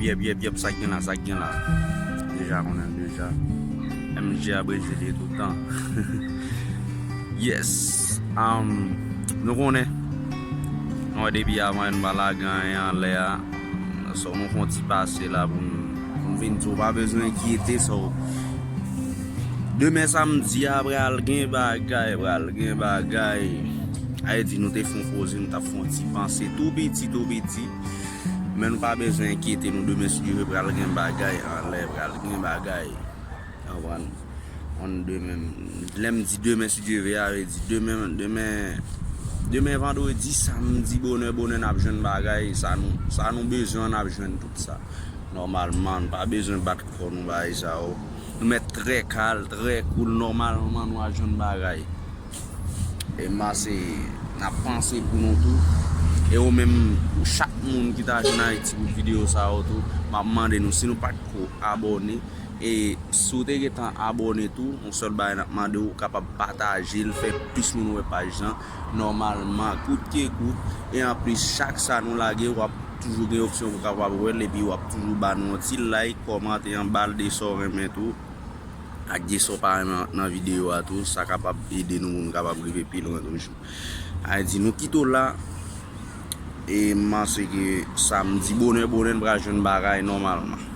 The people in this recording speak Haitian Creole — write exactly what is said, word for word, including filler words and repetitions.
Yep, yep, yep, sa k gen la, sa k gen la. Deja konnen deja. M J a Brezil ye toutan. Yes. Um, nou konnen. Nou wè depi avan n pa lage anyen anlè a. So nou fè yon ti pase la pou n, pou n vin di w pa bezwen enkyete so. Demen samdi a pral gen bagay, pral gen bagay. Ayiti nou te fè yon poze, nou t ap fè yon ti panse tou piti, tou piti. Men nou pa bezwen enkyete nou, demen si Dye vle pral gen bagay anlè, pral gen bagay. Konprann? On demen, lè m di demen si Dye vle a, vle di demen, demen, demen vandredi, samdi, bonè, bonè, n ap jwenn bagay, sa nou, sa nou bezwen, n ap jwenn tout sa. Nòmalman, nou pa bezwen bat kò nou bagay sa yo. Nou mèt trè kal, trè koul, nòmalman, nou a jwenn bagay. E m panse, n ap panse pou nou tou. E ou menm, chak moun ki ta jwenn Ayiti pou videyo sa yo tou, m ap mande nou, si nou pa t ko abòne, e si w te gentan abòne tou, yon sèl bagay n ap mande w, kapab pataje l, fè plis moun wè paj lan. Nòmalman, kout ke kout. E anplis, chak sa nou lage, w ap toujou gen opsyon pou kapab wè l, epi w ap toujou ba nou yon ti like, kòmante anba l de sa w renmen tou. Ak de sa w pa renmen nan videyo a tou, sa kapab ede nou pou nou kapab rive pi lwen toujou. Ayiti, nou kite w la, e m panse ke samdi, bonè, bonè, n pral jwenn bagay nòmalman.